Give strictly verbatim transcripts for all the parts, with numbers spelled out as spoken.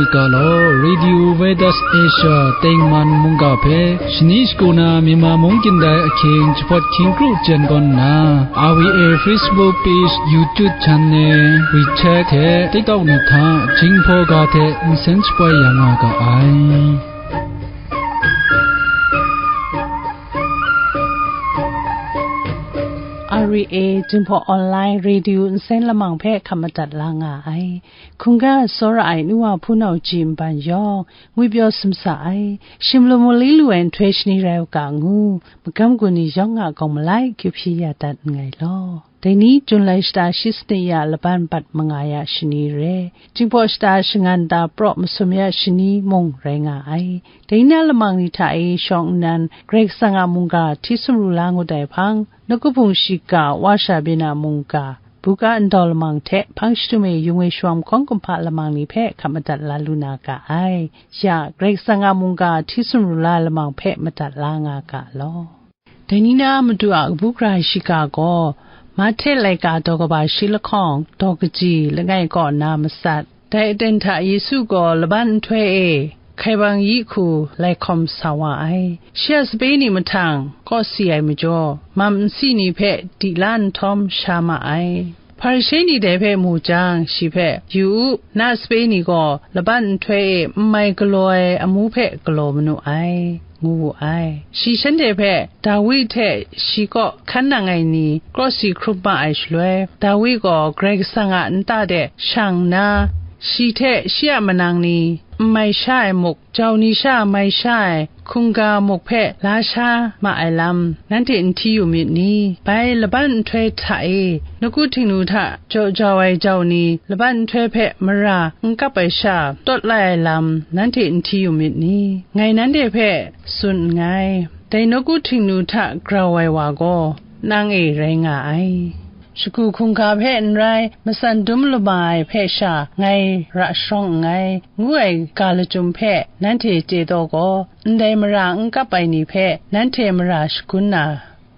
Ga law, Radio Veritas Asia tengman mungga hpe shani shagu na Myanmar mung kyin dai ahkying jahpawt hkying kru jen gawn nna, R V A Facebook page, YouTube channel, WeChat hte TikTok ni hta Jinghpaw ga hte nsen shapoi ya nga ga ai. R V A Jinghpaw Online Radio nsen lamang hpe hkap madat la nga ai. Hkungga tsawra ai nu wa hpunau ji nban yawng, ngwi pyaw sumsa ai, shim lu mu li lu ai nhtoi shani rai u ga ngu, magam gun ni yawng a gawng malai kyu hpyi ya dat nngai law. Dai ni Jun lai shata shi sanit ya laban bat manga ya shani re, Jinghpaw shata shangan da praw masum ya shani mung rai nga ai. Dai na lamang ni hta e shawng nnan, Karai Kasang a mungga hti sumru la ngut ai hpang, Nawku Hpung shiga, Wa Sha Byin a mungga, buga ndau lamang hte hpang shadum e yung e shawm hkawng kumhpa lamang ni hpe hkap madat la lu na ga ai. Ya, Karai Kasang a mungga hti sumru la lamang hpe madat la nga ga law. Dai ni na madu a kabu gara shiga gaw, Mahte laika daw kaba shi lahkawng, daw kaji langai kaw nna matsat. Dai aten hta Yesu gaw laban nhtoi e hkaibang yi hku lai hkawm sa wa ai. Shi a sape ni mahtang kawsi ai majaw, mam nsi ni hpe di la nhtawm sha ma ai. Hparishe ni dai hpe mu jang, shi hpe, "Yu u, na sape ni gaw laban nhtoi e n mai galaw ai amu hpe galaw manu ai," ngu wu ai. Shi shanhte hpe, Dawi hte shi kaw hkan nang ai ni krawsi hkrum ma ai shaloi, Dawi gaw Karai Kasang a nta de shang nna, shi hte shi a manang ni n mai sha ai muk, jau ni sha mai sha ai hkungga muk hpe la sha ma ai lam, nanhte n hti yu myit ni? Bai laban nhtoi hta e, nawku htingnu hta jaw jau ai jau ni, laban nhtoi hpe mara n kap ai sha, tawt lai ai lam, nanhte n hti yu myit ni? Ngai nanhte hpe tsun nngai, dai nawku htingnu hta grau ai wa gaw, nang e rai nga ai. Shagu hkungga hpe n rai, matsan dum lama ai hpe sha ngai ra sharawng nngai, ngu ai ga lachyum hpe nanhte chye taw gaw, ndai mara n kap ai ni hpe nanhte mara shagun na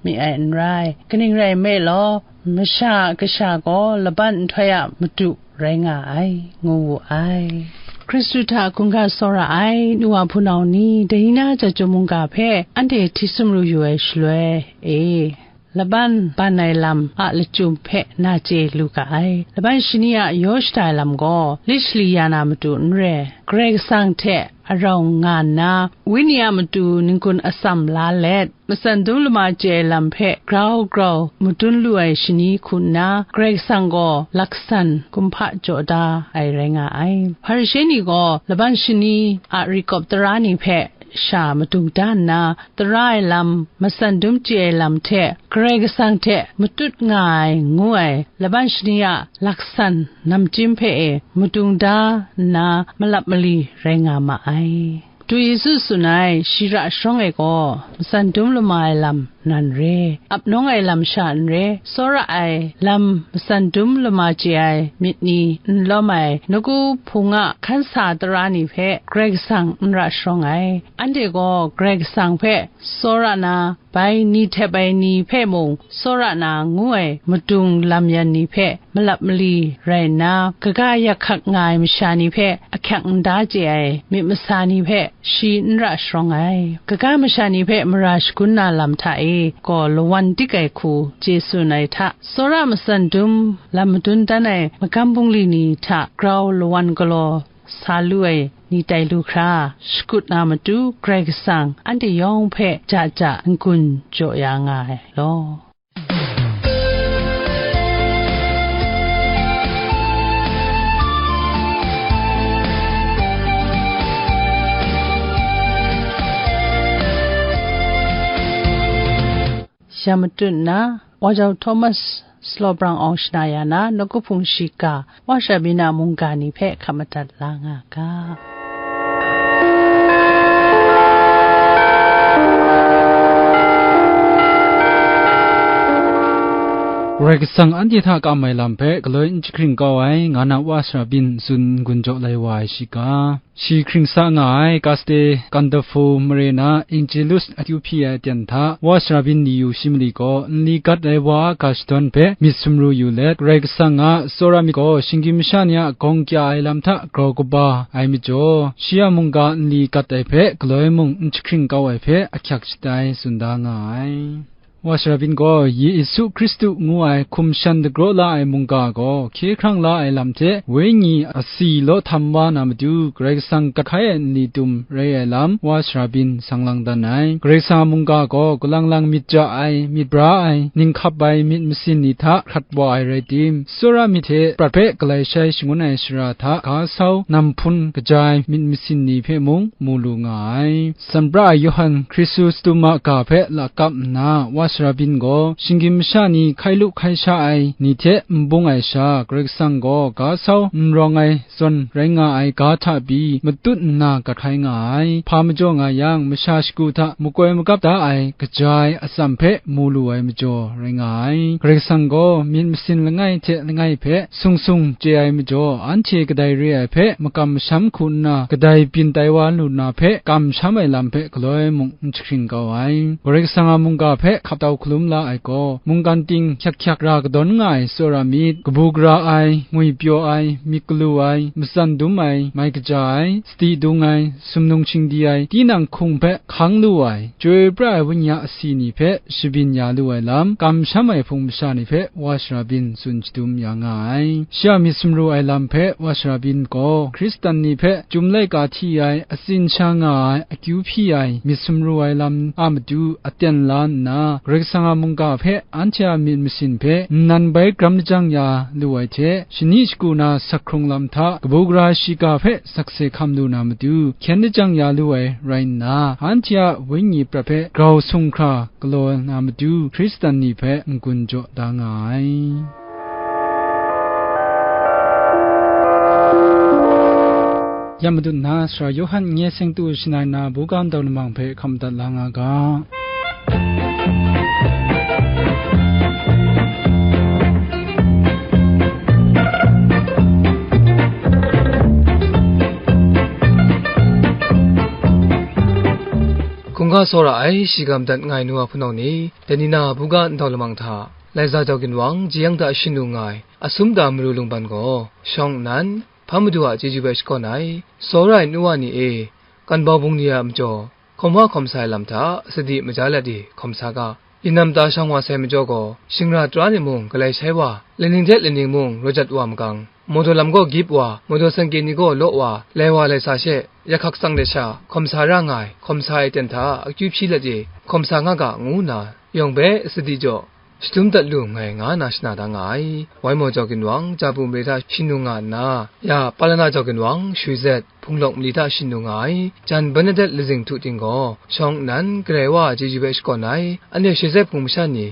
mi ai n rai. Kaning rai nme law, Masha a Kasha gaw laban nhtoi a madu rai nga ai, ngu wu ai. Hkristu hta hkungga tsawra ai nu wa hpunau ni, dai ni na Chyum mungga hpe anhte hti sumru yu ai shaloi e, laban ban ai lam a lachyum hpe na chye lu ga ai. Laban shani a yaw shada ai lam gaw, lit shali ya na matu n re, Karai Kasang hte arau nga nna, Wenyi a matu n-gun atsam la let, matsan dum lama chye ai lam hpe grau grau madun lu ai shani hku nna, Karai Kasang gaw laksan kumhpa jaw da ai rai nga ai. Hparishe ni gaw laban shani a rikawp tara ni hpe sha madung da nna, tara ai lam, matsan dum chye ai lam hte Karai Kasang hte matut nga ai ngu ai laban shani a laksan namchyim hpe e madung da nna malap mali rai nga ma ai. Du Yesu tsun ai, shi ra sharawng e gaw, matsan dum lama ai lam nan re, ap nawng ai lam sha n re, tsawra ai lam matsan dum lama chye ai myit ni n lawm ai, nawku hpung a hkan sa tara ni hpe Karai Kasang n ra sharawng ai. Anhte gaw Karai Kasang hpe tsawra na, bai ni htep ai ni hpe mung tsawra na ngu ai madung lam yan ni hpe malap mali rai nna, kaga yak hkak nga ai masha ni hpe ahkyak nda chye ai myit masa ni hpe shi n ra sharawng ai. Kaga masha ni hpe mara shagun na lam hta e gaw lawan dik ai hku chye tsun ai hta, tsawra matsan dum lam madun dan ai magam bungli ni hta grau lawan galaw sa lu ai ni tai lu hkra, shakut na matu Karai Kasang anhte yawng hpe ja ja n-gun jaw ya nga ai law. Sha matut nna, Wa Jau Thomas, Slaw Brang Awng Shana Ya Na, Nawku Hpung Shiga, Wa Sha Byin A Mungga ni hpe hkap madat la nga ga. Karai Kasang anhte hta kam ai lam hpe galoi n jahkring kau ai, nga na Wa Sara Byin tsun n-gun jaw lai wa ai shiga. Shi hkring sa nga ai Kaste Kandafu mare na Injelus akyu hpyi ai aten hta, Wa Sara Byin ni yu shi mali gaw nli gat ai wa a ga shadawn hpe myit sumru yu let, Karai Kasang a tsawra myit gaw shinggyim masha ni a gawng kya ai lam hta grau kaba ai majaw, shi a mungga nli gat ai hpe galoi mung n jahkring kau ai hpe ahkyak shatai tsun da nga ai. Wa Sara Byin gaw Yesu Hkristu ngu ai hkum shan dagraw la ai mungga gaw hkye hkrang la ai lam hte, wenyi asi law htam wa na matu, Karai Kasang gat hkai ai nli tum rai ai lam, Wa Sara Byin sang lang dan ai. Karai Kasang a mungga gaw galang lang myit ja ai, myit bra ai, ninghkap ai myit masin ni hta hkrat wa ai rai tim, tsawra myit hte prat hpe galai shai shangun ai shara hta ga sau nam hpun kaja ai myit masin ni hpe mung mu lu nga ai. Sanpra ai Yawhan Hkristu shadum a ga hpe lakap nna, Wa Sara Byin gaw shinggyim masha ni hkai lu hkai sha ai ni hte n bung ai sha, Karai Kasang gaw ga sau n rawng ai zawn rai nga ai ga hta pyi matut nna gat hkai nga ai. Hpa majaw nga yang, masha shagu hta makoi magap da ai kaja ai atsam hpe mu lu ai majaw rai nga ai. Karai Kasang gaw myit masin langai hte langai hpe sung sung chye ai majaw, anhte kadai re ai hpe makam masham hku nna kadai byin tai wa lu na hpe kamsham ai lam hpe galoi mung n jahkring kau ai. Karai Kasang a mungga hpe hkap tau hkalum la ai gaw, mungkan ting hkyak hkyak ra kadawn nga ai tsawra myit, kabu gara ai, ngwipyaw ai, myit galu ai, matsan dum ai, mai kaja ai, sadi dung ai, sumnung shingdi ai, tinang hkung hpe hkang lu ai, chyoi pra ai Wenyi a asi ni hpe shabyin ya lu ai lam, kamsham ai hpung masha ni hpe Wa Sara Byin tsun shadum ya nga ai. Shi a myit sumru ai lam hpe Wa Sara Byin gaw Hkristan ni hpe chyum laika hti ai, atsin sha nga ai, akyu hpyi ai, myit sumru ai lam a matu aten la nna, Karai Kasang a mungga hpe anhte a myit masin hpe nnan bai gram lajang ya lu ai hte, shani shagu na sak hkrung lam hta kabu gara shiga hpe sakse hkam lu na matu hkyen lajang ya lu ai rai nna, anhte a wenyi prat hpe grau sung hkra galaw na matu Hkristan ni hpe n-gun jaw da nga ai. Ya madat na, Sara Yawhan n-, nye seng tu shanai na, buga ndau lamang hpe hkam madat la nga ga. Hkungga tsawra ai shiga madat nga ai nu wa hpunau ni, dai ni na buga ndau lamang hta, Laiza jau ginwang jeyang hta shin lu nga ai, Asum da Maru Lungban gaw, shawng nnan, Hpa Madu a chyeju hpe shakawn ai, tsawra ai nu wa ni e, kan bau bung ni a majaw, hkawm wa hkawm sa ai lam hta sadi maja let di hkawm sa ga. Yin nam ta shang wa sai majaw gaw, shingra tara ni mung galai shai wa, laning hte laning mung raw jat wa magang, mawdaw lam gaw gyip wa, mawdaw sangkyi ni gaw law wa, lai wa lai sa she, yak hkak tsang de sha, hkawm sa ra nga ai, hkawm sa ai ten hta akyu hpyi let di hkawm sa nga ga, ngu nna, yawng hpe sadi jaw, shadum dat lu nngai, nga na shana da nga ai. Wai maw jau ginwang, Jabu mare hta shin lu nga nna, ya Palana jau ginwang, Shwi Zet, Hpung Lawk mali hta shin lu nga ai. Jan Bernadet lazing htu ting gaw, shawng nnan, Karai Wa a chyeju hpe shakawn ai, anhte Shwi Zet hpung masha ni,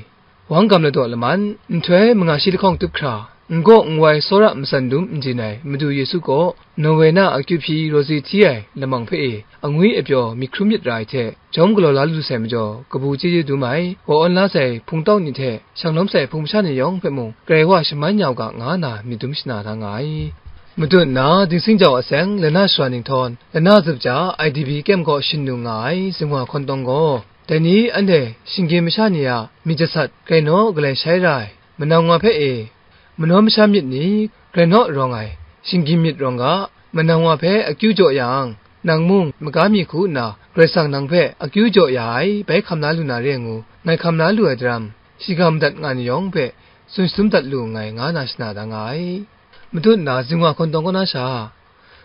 Wang Gam Ladaw Laman, nhtoi manga shi lahkawng tup hkra, n gaw n wai tsawra matsan dum n jin ai Madu Yesu gaw, Nawe na akyu hpyi rawzi hti ai lamang hpe e, angwi apyaw myit hkrum myit ra ai hte, jawm galaw la lu sai majaw, kabu chyeju dum ai, wa awn la sai hpung tau ni hte, shang lawm sai hpung masha ni yawng hpe mung, Karai Wa shaman ya u ga, nga na myit dum shana da nga ai. Madun nna, Dingsing jau a seng, lana shara ninghtawng, lana zup ja, I D P kyem gaw shin lu nga ai, Zinghwa Hkawn Tawng gaw, dai ni anhte shinggyim masha ni a myit jasat, grai naw galai shai ra ai, manang wa hpe e, manaw masha myit ni, grai naw rawng ai, shinggyim myit rawng ga, manang wa hpe akyu jaw yang, nang mung maga mi hku nna, Karai Kasang nang hpe akyu jaw ya ai, bai hkam la lu na re ngu, ngai hkam la lu ai daram, shiga madat nga ni yawng hpe tsun shadum dat lu nngai, nga na shana da nga ai. Madun nna, Zinghwa Hkawn Tawng kaw na sha,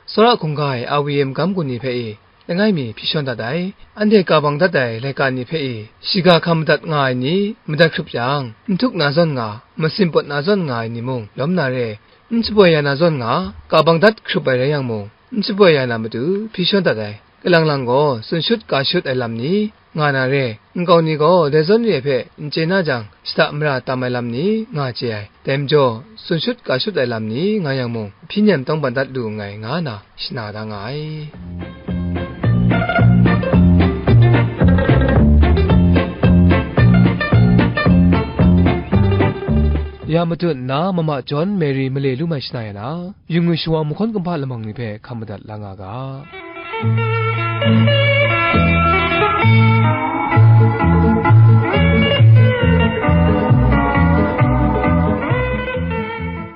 tsawra hkungga ai A W M gam gun ni hpe e, langai mi hpyi shawn dat ai, anhte ka bang dat ai laika ni hpe e, shiga hkam madat nga ai ni, madat hkrup yang, n htuk na zawn nga, masin pawt na zawn nga ai ni mung lawm na re, n shapoi ya na zawn nga, ka bang dat hkrup ai rai yang mung, n shapoi ya na matu hpyi shawn dat ai, kalang lang gaw tsun shut ka shut ai lam ni, nga na re, nkau ni gaw dai zawn re hpe n chye na jang, shada mara tam ai lam ni nga chye ai. Dai majaw, tsun shut ka shut ai lam ni nga yang mung, hpyi nem tawngban dat lu nngai, nga na shana da nga ai. Ya matut nna, Mama John Mary male lu mai shana ya na, yu ngwi shawa mahkawn kumhpa lamang ni hpe hkam madat la nga ga.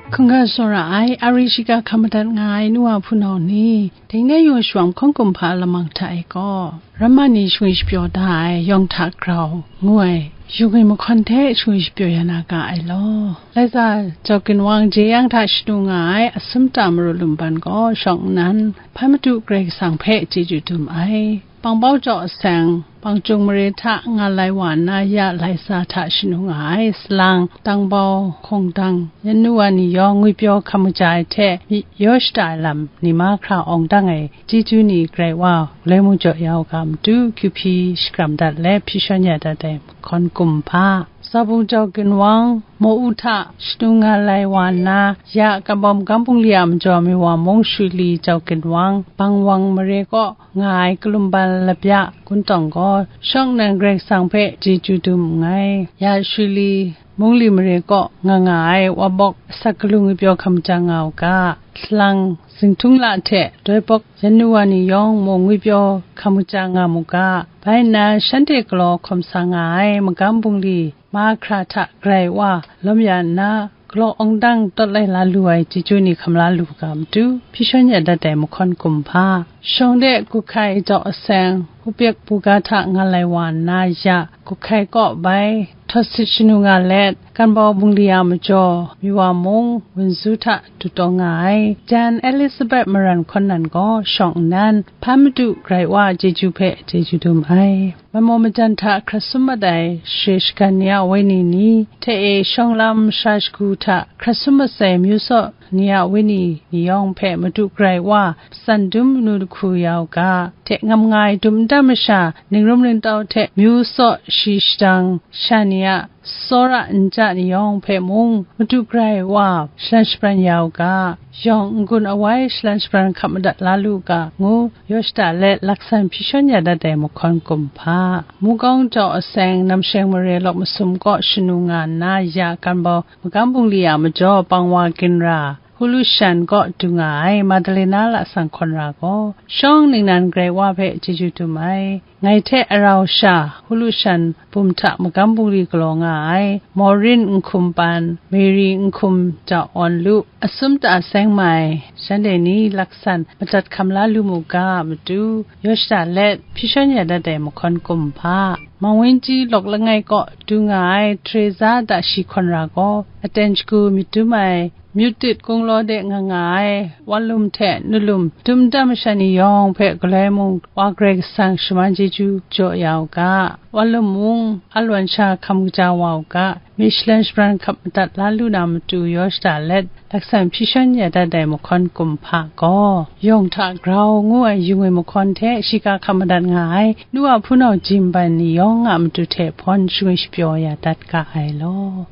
Hkungga tsawra ai, a ri shiga hkam madat nga ai nu wa hpunau ni, ding ne yu shawng hkawng kumhpa lamang hta e gaw, ramma ni shingwi shapyaw da ai yawng hta grau ngu ai, yu ngwi mahkawn hte shingwi shapyaw ya na ga ai law. Laisa Jau Ginwang jeyang hta shanu nga ai asum ta maru lumban gaw shawng nnan, hpan Madu Karai Kasang hpe chyeju dum ai. Pangbau jaw aseng, Pangjung mare hta nga lai wa nna ya laisa hta shanu nga ai salang, tangbau, hkungdang, yan nu wa ni yawng ngwipyaw hkam kaja ai hte, myi yaw shada ai lam ni mahkra awng dang ai chyeju ni Karai Wa, galoi mung jaw ya u ga Madu, kyu hpyi shakram dat let hpyi shawn ya dat ai mahkawn kumhpa, Zabung Jau Ginwang, Mo-u hta shanu nga lai wa nna, ya Kambau Magam Bungli a majaw Miwa mung Shuli Jau Ginwang, Bangwang mare kaw nga ai kalumban labya guntawng gaw, shawng nnan Karai Kasang hpe chyeju dum nngai. Ya Shuli Mungli mare kaw nga nga ai Wabawk asak galung ngwipyaw hkam ja nga u ga, Salang Zinghtung la hte Dawibawk yan nu wa ni yawng mung ngwipyaw hkam kaja nga mu ga, bai nna shanhte galaw hkawm sa nga ai Magam Bungli mahkra hta Karai Wa lawm ya nna, galaw awng dang tawt lai la lu ai chyeju ni hkam la lu ga Madu, hpyi shawn ya dat ai mahkawn kumhpa, shawng de Guhkai jaw aseng, Hupyek buga hta nga lai wa nna ya, Guhkai kaw bai, Htawt sit shanu nga let, Kambau Bungli a majaw, Miwa mung, Wunzu hta dutaw nga ai, jan Elizabeth Maran hkawn nan gaw shawng nnan, hpan Madu Karai Wa chyeju hpe chyeju dum ai. Maimau majan hta hkrat sum mat ai share shagan ni a wenyi ni, hte e shawng lam masha shagu hta hkrat sum mat sai myu saw ni a wenyi ni yawng hpe Madu Karai Wa, matsan dum manu lahku ya u ga, hte ngam nga ai dum n dan masha, ningrum ningtau hte myu saw shi shadang sha ni a tsawra nja ni yawng hpe mung, Madu Karai Wa shalan shabran ya u ga, yawng n-gun awai shalan shabran hkap madat la lu ga, ngu yaw shada let laksan hpyi shawn ya dat ai mahkawn kumhpa, Mukawng jaw aseng Namsheng mare lawk masum kaw shanu nga nna ya Kambau Magam Bungli a majaw Pangwa Ginra, Hulu Shan kaw du nga ai Madalena lasang hkawn ra gaw, shawng ningnan Karai Wa hpe chyeju dum ai. Ngai hte arau sha, Hulu Shan bum hta Magam Bungli galaw nga ai, Maureen Nhkum Pan, Mary Nhkum Jau Awn Lu, asum ta seng mai, shanhte ni laksan madat hkam la lu mu ga, Madu, yaw shada let, hpyi shawn ya dat ai mahkawn kumhpa, Mawinji lawk langai kaw du nga ai Teresa da shi hkawn ra gaw, aten shagu myit dum ai, myit tit gunglaw de nga nga ai, Walum hte Nulum dum dam masha ni yawng hpe galoi mung Wa Karai Kasang shaman chyeju jaw ya u ga, Walum mung a lawn sha hkam kaja wa u ga, myi shalan shabran hkap madat la lu na matu yaw shada let, laksan hpyi shawn ya dat ai mahkawn kumhpa gaw, yawng hta grau ngu ai yu ngwi mahkawn hte shiga hkap madat nga ai, nu a hpunau jimban ni yawng a matu hte hpawn shangwi shapyaw ya dat ga ai law.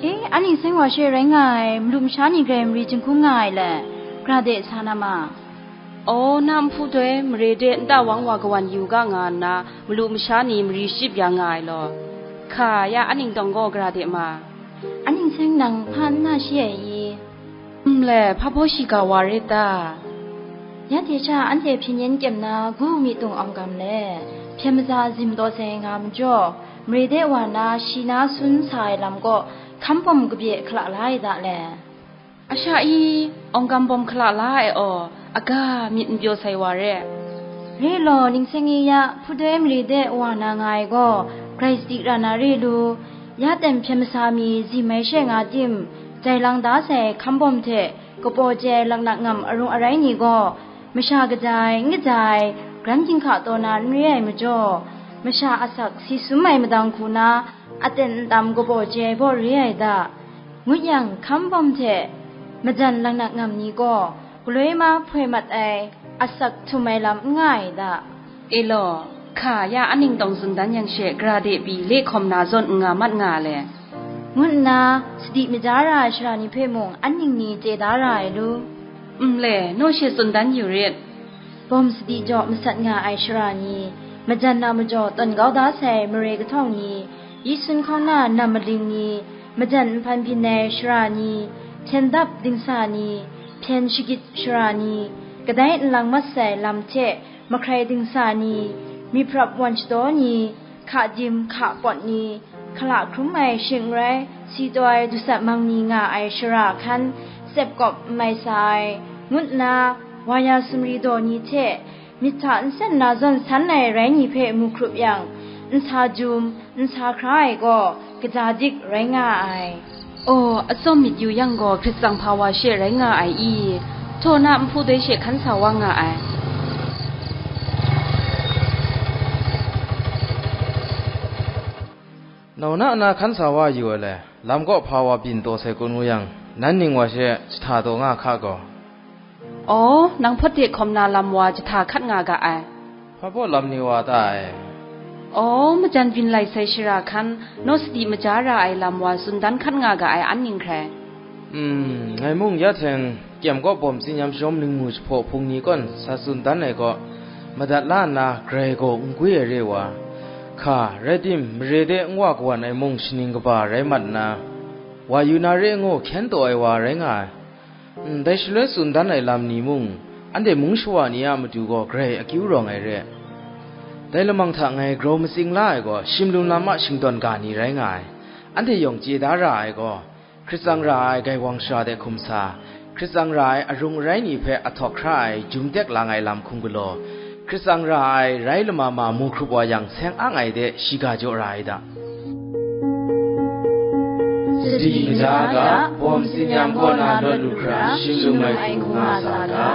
E, a ning seng wa she rai nga ai, malu masha ni grai mari jinghkung nga ai le, gra de sa na ma. Aw, na nhpu doi mare de nta wang wa kawan yu ga nga nna, malu masha ni mari shachyip ya nga ai law. Hka ya, a ning tawng gaw gra de ma. A ning seng nang hpa n na shi ai i? Nle, hpa baw shiga wa rit ta? Ya hte sha anhte hpyen yen kyem na gu mi tung awng gam le, hpyen maza zim taw sai nga majaw, mare de wa na shi na sun sa ai lam kaw hkam bawm kabye hkala la ai da le. A sha i, awng gam bawm hkala la ai aw, aga myit n pyaw sai wa re. Re law, ningseng i ya, hpudoi mare de wa na nga ai gaw, grai sadi ra na re lu, ya ten hpyen masa mi zim ai she nga tim, jai lang da sai hkam bawm hte kapaw chye ai laknak ngam arung arai ni gaw, masha kaja ai, n kaja ai, gran ginhka taw na n re ai majaw, masha asak si sum ai madang hku na, aten ntam kapaw chye ai baw re ai da, ngut yang hkam bawm hte majan laknak ngam ni gaw, galoi ma hpoi mat ai, asak htum ai lam n nga ai da. E law, hka ya a ning tawng tsun dan yang she, gra de pyi le hkawm na zawn n nga mat nga le, ngu nna sadi maja ra ai sara ni hpe mung an ning ni chye da ra ai lu. Nle, naw she tsun dan yu rit. Bawm sadi jaw masat nga ai sara ni, majan na majaw tawn kau da sai mare kahtawng ni, yi sun hkauna nam maling ni, majan nhpan byin ai sara ni, hpyen dap dingsa ni, hpyen shagit sara ni, kadai nlang mat sai lam hte mahkrai dingsa ni, myit prap wan shadaw ni, hka dim hka pawt ni, hkala hkrum ai shing n rai, si taw ai dusat mang ni nga ai shara hkan, tsep kawp n mai sa ai, ngu nna, wa ya sumri daw ni hte, myit hta nsen na zawn san ai rai ni hpe mu hkrup yang, nsa jum, nsa hkra ai gaw, kaja dik rai nga ai. Aw, atsawm myit yu yang gaw, hkrit tsang hpa wa she rai nga ai i? Htaw na nhpu doi she hkan sa wa nga ai. Nau na na hkan sa wa yu ai le, lam kaw hpa wa byin taw sai kun ngu yang, Nan ning wa she jahta taw nga hka gaw. Aw, nang hpawt de hkawm na lam wa jahta hkat nga ga ai. Hpa baw lam ni wa ta ai? Aw, majan byin lai sai shara hkan, naw sadi maja ra ai lam wa tsun dan hkat nga ga ai an ning hkrai. Hmm, ngai mung ya teng, kyem kaw bawm tsinyam shawm ningmu jahpaw hpung ni kawn sa tsun dan ai kaw, madat la nna grai gaw n gwi ai re wa, hka, rai tim, mare de n wa kawan ai mung shaning kaba rai mat nna, wa yu na re ngu hkyen taw ai wa rai nga ai. Ndai shaloi tsun dan ai lam ni mung, anhte mung shawa ni a matu gaw grai akyu rawng ai re. Dai lamang hta ngai grau matsing la ai gaw, shimlum lam a shingdawn ga ni rai nga ai. Anhte yawng chye da ra ai gaw, hkrit tsang ra ai gaiwang shara de hkum sa, hkrit tsang ra ai arung arai ni hpe ahtawk hkra ai jum tek lang ai lam hkum galaw, hkrit tsang ra ai rai lama ma mu hkrup wa yang seng ang ai de shiga jaw ra ai da. Sadi maja ga, bawm tsinyam kaw na lawt lu hkra, shim lu mai hku nga sa ga.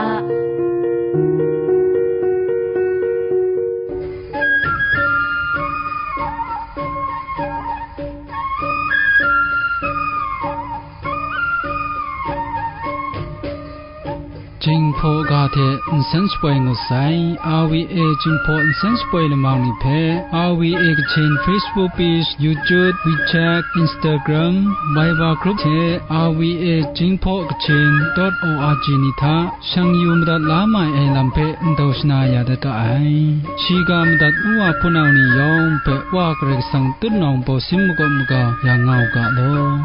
Jinghpaw ga hte nsen shapoi ngut sai. R V A Jinghpaw nsen shapoi lamang ni hpe R V A Kachin Facebook page, YouTube, WeChat, Instagram, Viber group hte R V A Jinghpaw Kachin dot O R G ni hta shang yu madat la mai ai lam hpe ndau shana ya dat ga ai. Shiga madat nu wa hpunau ni yawng hpe Wa Karai Kasang tutnawng bawsim makawp maga ya nga u ga law.